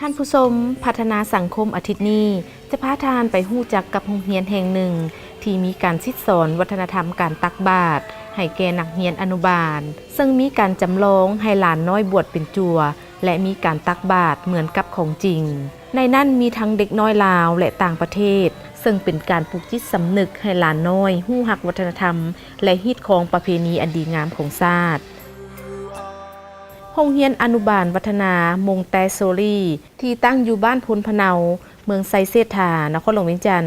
ທ່ານຜູ້ຊົມ, ພັດທະນາສັງຄົມອາທິດນີ້ ຈະພາທ່ານໄປຮູ້ຈັກກັບໂຮງຮຽນແຫ່ງໜຶ່ງ ທີ່ມີການສິດສອນວັດທະນະທຳການຕັກບາດໃຫ້ແກ່ນັກຮຽນອະນຸບານ, ເຊິ່ງມີການຈຳລອງໃຫ້ຫຼານນ້ອຍບວດເປັນຈົວ ແລະ ມີການຕັກບາດເໝືອນກັບຂອງຈິງ. ໃນນັ້ນມີທັງເດັກນ້ອຍລາວ ແລະ ຕ່າງປະເທດ, ເຊິ່ງເປັນການປູກຈິດສຳນຶກໃຫ້ຫຼານນ້ອຍຮູ້ຮັກວັດທະນະທຳ ແລະ ຮີດຄອງປະເພນີອັນດີງາມຂອງຊາດ. ໂຮງຮຽນອະນຸບານວັດທະນາ ມົງແຕສໂຊລີ ທີ່ຕັ້ງຢູ່ບ້ານໂພນພະເນົາ, ເມືອງໄຊເສດຖາ, ນະຄອນຫຼວງວຽງຈັນ,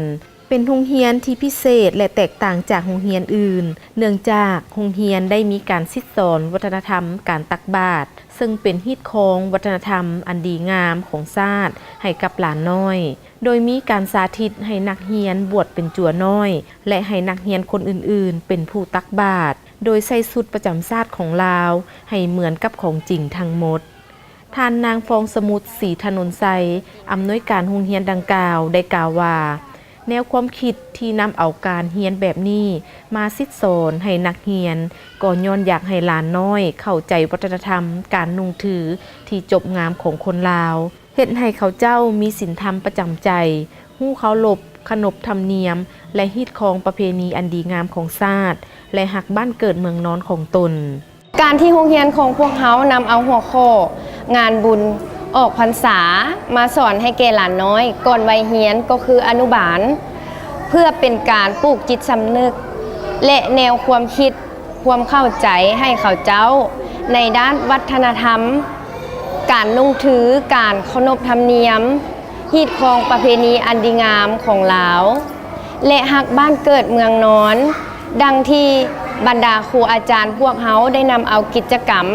ເປັນໂຮງຮຽນທີ່ພິເສດ ແລະ ແຕກຕ່າງຈາກໂຮງຮຽນອື່ນ, ເນື່ອງຈາກໂຮງຮຽນໄດ້ມີການສິດສອນວັດທະນະທຳການຕັກບາດ, ເຊິ່ງເປັນຮີດຄອງວັດທະນະທຳອັນດີງາມຂອງຊາດໃຫ້ກັບຫຼານນ້ອຍ, ໂດຍມີການສາທິດໃຫ້ນັກຮຽນບວດເປັນຈົວນ້ອຍ ແລະ ໃຫ້ນັກຮຽນຄົນອື່ນໆເປັນຜູ້ຕັກບາດ, ໂດຍໃສ່ຊຸດປະຈຳຊາດຂອງລາວໃຫ້ເໝືອນກັບຂອງຈິງທັງໝົດ. ທ່ານນາງ ຟອງສະໝຸດ ສີຖະໜົນໄຊ, ອຳນວຍການໂຮງຮຽນດັ່ງກ່າວ ໄດ້ກ່າວວ່າ, ແນວຄວາມຄິດທີ່ນຳເອົາການຮຽນແບບນີ້ມາສິດສອນໃຫ້ນັກຮຽນ ກໍຍ້ອນຢາກໃຫ້ຫຼານນ້ອຍເຂົ້າໃຈວັດທະນະທຳການນຸ່ງຖືທີ່ຈົບງາມຂອງຄົນລາວ, ເຮັດໃຫ້ເຂົາເຈົ້າມີສິນທຳປະຈຳໃຈ, ຮູ້ເຄົາລົບຂະໜົບທຳນຽມ ແລະ ຮີດຄອງປະເພນີອັນດີງາມຂອງຊາດ ແລະ ຮັກບ້ານເກີດເມືອງນອນຂອງຕົນ. ການທີ່ໂຮງຮຽນຂອງພວກເຮົານຳເອົາຫົວຂໍ້ງານບຸນອອກພັນສາມາສອນໃຫ້ແກ່ຫຼານນ້ອຍກ່ອນໄວຮຽນ ກໍຄືອະນຸບານ, ເພື່ອເປັນການປູກຈິດສຳນຶກ ແລະ ແນວຄວາມຄິດ ຄວາມເຂົ້າໃຈໃຫ້ເຂົາເຈົ້າໃນດ້ານວັດທະນະທຳ, ການນຸ່ງຖື, ການເຄົາລົບທຳນຽມ, ຮີດຄອງປະເພນີອັນດີງາມຂອງລາວ ແລະ ຮັກບ້ານເກີດເມືອງນອນ, ດັ່ງທີ່ບັນດາຄູອາຈານພວກເຮົາໄດ້ນຳເອົາກິດຈະກຳ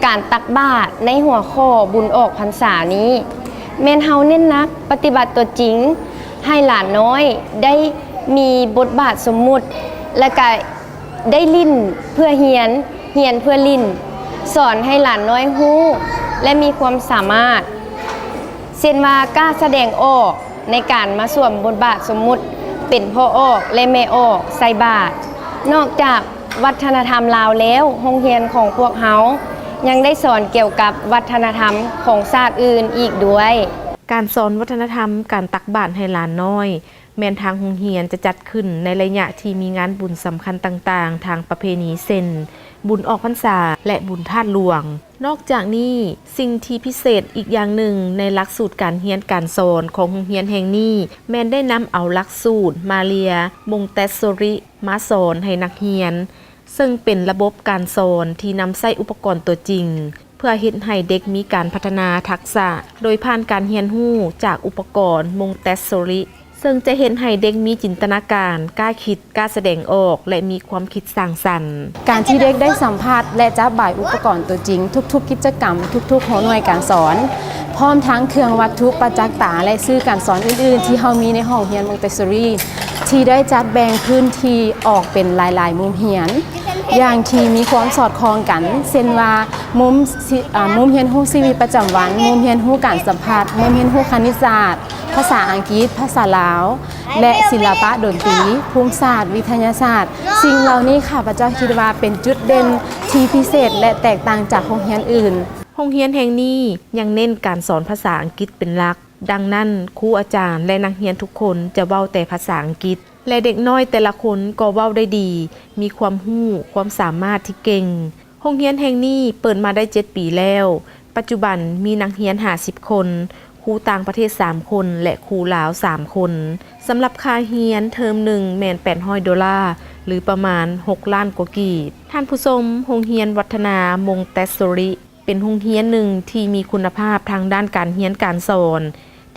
ການຕັກບາດໃນຫົວຂໍ້ບຸນອອກພັນສານີ້ ແມ່ນເຮົາເນັ້ນໜັກປະຕິບັດຕົວຈິງໃຫ້ຫຼານນ້ອຍໄດ້ມີບົດບາດສົມມຸດ ແລະ ກະ ໄດ້ຫຼິ້ນເພື່ອຮຽນ, ຮຽນເພື່ອຫຼິ້ນ, ສອນໃຫ້ຫຼານນ້ອຍຮູ້ ແລະ ມີຄວາມສາມາດ, ເຊັ່ນວ່າ ກ້າສະແດງອອກໃນການມາສວມບົດບາດສົມມຸດເປັນພໍ່ອອກ ແລະ ແມ່ອອກໃສ່ບາດ. ນອກຈາກວັດທະນະທຳລາວແລ້ວ, ໂຮງຮຽນຂອງພວກເຮົາຍັງໄດ້ສອນກ່ຽວກັບວັດທະນະທຳຂອງຊາດອື່ນອີກດ້ວຍ. ການສອນວັດທະນະທຳການຕັກບາດໃຫ້ຫຼານນ້ອຍ ແມ່ນທາງໂຮງຮຽນຈະຈັດຂຶ້ນໃນໄລຍະທີ່ມີງານບຸນສຳຄັນຕ່າງໆທາງປະເພນີ ເຊັ່ນ ບຸນອອກພັນສາ ແລະ ບຸນທາດຫຼວງ. ນອກຈາກນີ້, ສິ່ງທີ່ພິເສດອີກຢ່າງໜຶ່ງໃນຫຼັກສູດການຮຽນການສອນຂອງໂຮງຮຽນແຫ່ງນີ້ ແມ່ນໄດ້ນຳເອົາຫຼັກສູດມາເລຍ ມົງແຕສໂຊຣິ ມາສອນໃຫ້ນັກຮຽນ, ເຊິ່ງເປັນລະບົບການສອນທີ່ນຳໃຊ້ອຸປະກອນຕົວຈິງ ເພື່ອເຮັດໃຫ້ເດັກມີການພັດທະນາທັກສະ ໂດຍຜ່ານການຮຽນຮູ້ຈາກອຸປະກອນມົງແຕສໂຊຣິ ເຊິ່ງຈະເຮັດໃຫ້ເດັກມີຈິນຕະນາການ, ກ້າຄິດ, ກ້າສະແດງອອກ ແລະ ມີຄວາມຄິດສ້າງສັນ. ການທີ່ເດັກໄດ້ສຳຜັດ ແລະ ຈັບບາຍອຸປະກອນຕົວຈິງທຸກໆກິດຈະກຳ, ທຸກໆຫົວໜ່ວຍການສອນ, ພ້ອມທັງເຄື່ອງວັດຖຸປະຈັກຕາ ແລະ ສື່ການສອນອື່ນໆທີ່ເຮົາມີໃນຫ້ອງຮຽນມົງແຕສໂຊຣີ ທີ່ໄດ້ຈັດແບ່ງພື້ນທີ່ອອກເປັນຫຼາຍໆມຸມຮຽນ ຢ່າງທີ່ມີຄວາມສອດຄ່ອງກັນ, ເຊັ່ນວ່າ ມຸມຊິ ອາ ມຸມຮຽນຮູ້ຊີວິດປະຈຳວັນ, ມຸມຮຽນຮູ້ການສຳຜັດ, ມຸມຮຽນຮູ້ຄະນິດສາດ, ພາສາອັງກິດ, ພາສາລາວ ແລະ ສິລະປະດົນຕີ, ພູມສາດ, ວິທະຍາສາດ. ສິ່ງເຫຼົ່ານີ້ຂ້າພະເຈົ້າຄິດວ່າເປັນຈຸດເດັ່ນທີ່ພິເສດ ແລະ ແຕກຕ່າງຈາກໂຮງຮຽນອື່ນ. ໂຮງຮຽນແຫ່ງນີ້ຍັງເນັ້ນການສອນພາສາອັງກິດເປັນຫຼັກ, ດັ່ງນັ້ນ ຄູອາຈານ ແລະ ນັກຮຽນທຸກຄົນຈະເວົ້າແຕ່ພາສາອັງກິດ ແລະ ເດັກນ້ອຍແຕ່ລະຄົນກໍເວົ້າໄດ້ດີ, ມີຄວາມຮູ້, ຄວາມສາມາດທີ່ເກັ່ງ. ໂຮງຮຽນແຫ່ງນີ້ເປີດມາໄດ້ເຈັດປີແລ້ວ, ປັດຈຸບັນມີນັກຮຽນຫ້າສິບຄົນ, ຄູຕ່າງປະເທດສາມຄົນ ແລະ ຄູລາວສາມຄົນ. ສຳລັບຄ່າຮຽນເທີມໜຶ່ງແມ່ນແປດຮ້ອຍໂດລາ ຫຼື ປະມານຫົກລ້ານກວ່າກີບ. ທ່ານຜູ້ຊົມ, ໂຮງຮຽນວັດທະນາມົງແຕສໂຊຣິ ເປັນໂຮງຮຽນໜຶ່ງທີ່ມີຄຸນນະພາບທາງດ້ານການຮຽນການສອນ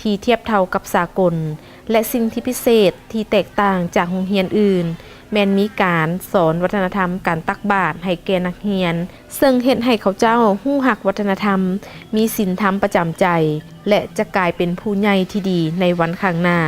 ທີ່ທຽບເທົ່າກັບສາກົນ ແລະ ສິ່ງທີ່ພິເສດທີ່ແຕກຕ່າງຈາກໂຮງຮຽນອື່ນ ແມ່ນມີການສອນວັດທະນະທຳການຕັກບາດໃຫ້ແກ່ນັກຮຽນ, ເຊິ່ງເຮັດໃຫ້ເຂົາເຈົ້າຮູ້ຮັກວັດທະນະທຳ, ມີສິນທຳປະຈຳໃຈ ແລະ ຈະກາຍເປັນຜູ້ໃຫຍ່ທີ່ດີໃນວັນຂ້າງໜ້າ.